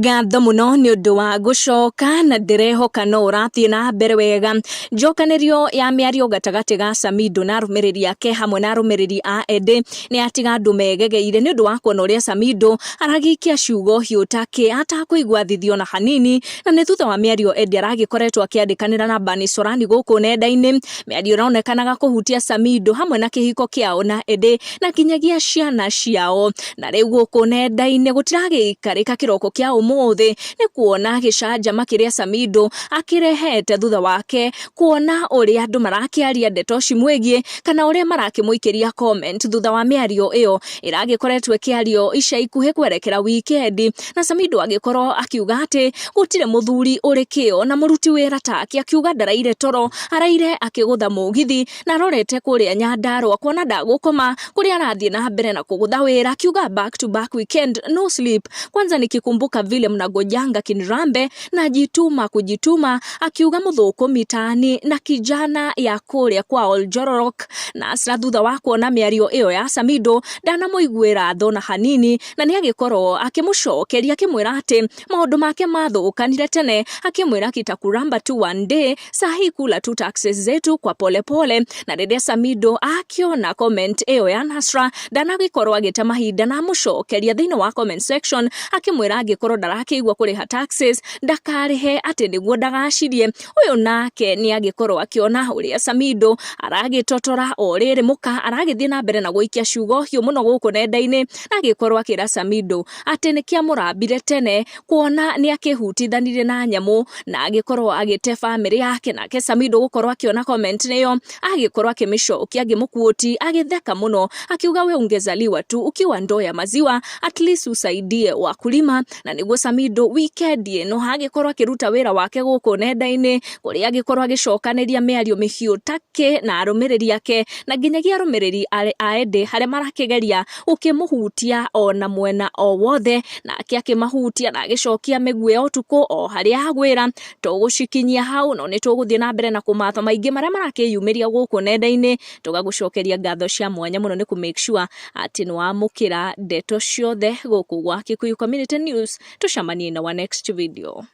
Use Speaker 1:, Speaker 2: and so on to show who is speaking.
Speaker 1: Ngatho mũno nĩ ũndũ wa gũcoka na ndĩrehoka no ũrathiĩ na mbere wega. Njokanĩrio ya mĩario gatagatĩ ga Samido na arũmĩrĩri ake hamwe na arũmĩrĩri a Eddie nĩ yatiga andũ megegeire nĩ ũndũ wa kuona ũrĩa Samido aragĩikia ciugo hiũ take atakũigua thithi ona hanini, na nĩ thutha wa mĩario Eddie aragĩkoretwo akĩandĩkanĩra na Bani Sorani gũkũ nenda-inĩ, mĩario ĩronekanaga kũhutia Samido hamwe na kĩhiko kĩao na Eddie na nginyagia ciana ciao. Na rĩu gũkũ nenda-inĩ gũtiragĩikarĩka kĩroko kĩa ũmũthĩ nĩ kuona gĩcanjama kĩrĩa Samido akĩrehete thutha wake kuona ũrĩa andũ marakĩaria ndeto cimwĩgiĩ kana ũrĩa marakĩmũikĩria comment thutha wa mĩario ĩyo ĩragĩkoretwo ĩkĩario ica ikuhĩ kwerekera wikendi, na Samido agĩkorwo akiuga atĩ gũtirĩ mũthuri ũrĩ kĩo na mũruti wĩra take, akiuga ndaraire toro, araire akĩgũtha mũgithi na arorete kũrĩa Nyandarua kuona ndagũkoma kũrĩa arathiĩ na mbere na kũgũtha wĩra, akiuga back to back weekend no sleep, kwanza nikikumbuka vile mnagojanga kinirambe na jituma kujituma, akiuga mũthũkũmi tani na kijana ya kũrĩa kwa Oljororok. Nasra thutha wa kuona mĩario ĩyo ya Samido ndanamũiguĩra tha ona hanini, na nĩ agĩkorwo akĩmũcokeria akĩmwĩra atĩ maũndũ make mathũkanire tene, akĩmwĩra kitakuramba tu one day, sahi kula tu taxes zetu kwa polepole pole. Na rĩrĩa Samido akĩona comment ĩyo ya Nasra ndanagĩkorwo agĩte mahinda na amũcokeria thĩinĩ wa comment section akĩmwĩra angĩkorwo ndarakĩigua kũrĩha taxes ndakarĩhe atĩ nĩguo ndagacirie. Ũyũ nake nĩ agĩkorwo akĩona ũrĩa Samido aragĩtotora o rĩrĩ mũka aragĩthiĩ na mbere na gũikia ciugo hiũ mũno gũkũ nenda-inĩ, na agĩkorwo akĩra Samido atĩ nĩkĩamũrambire tene kuona nĩ akĩhutithanirie na nyamũ na agĩkorwo agĩte bamĩrĩ yake. Nake Samido gũkorwo akĩona comment ĩyo agĩkorwo akĩmĩcokia akĩmũquote agĩtheka mũno akiuga we ungezaliwa tu ukiwa ndoo ya maziwa at least usaidie wakulima. Na nĩguo Samido weekend ĩno agĩkorwo akĩruta wĩra wake gũkũ nenda-inĩ kũrĩa agĩkorwo agĩcokanĩria mĩario mĩhiũ take na arũmĩrĩri ake na nginyagia arũmĩrĩri a Eddie harĩa marakĩgeria gũkĩmũhutia ona mwena o wothe, nake akĩmahutia na agĩcokia mĩguĩ ya ũtukũ o harĩa agwĩra. Tũgũcikinyia hau no nĩ tũgũthiĩ na mbere na kũmatha maingĩ marĩa marakĩyumĩria gũkũ nenda-inĩ, tũgagũcokeria ngatho cia mwanya mũno nĩ kũ make sure atĩ nĩ wamũkĩra ndeto ciothe gũkũ gwa Kikuyu Community News. Tũcemanie na our next video.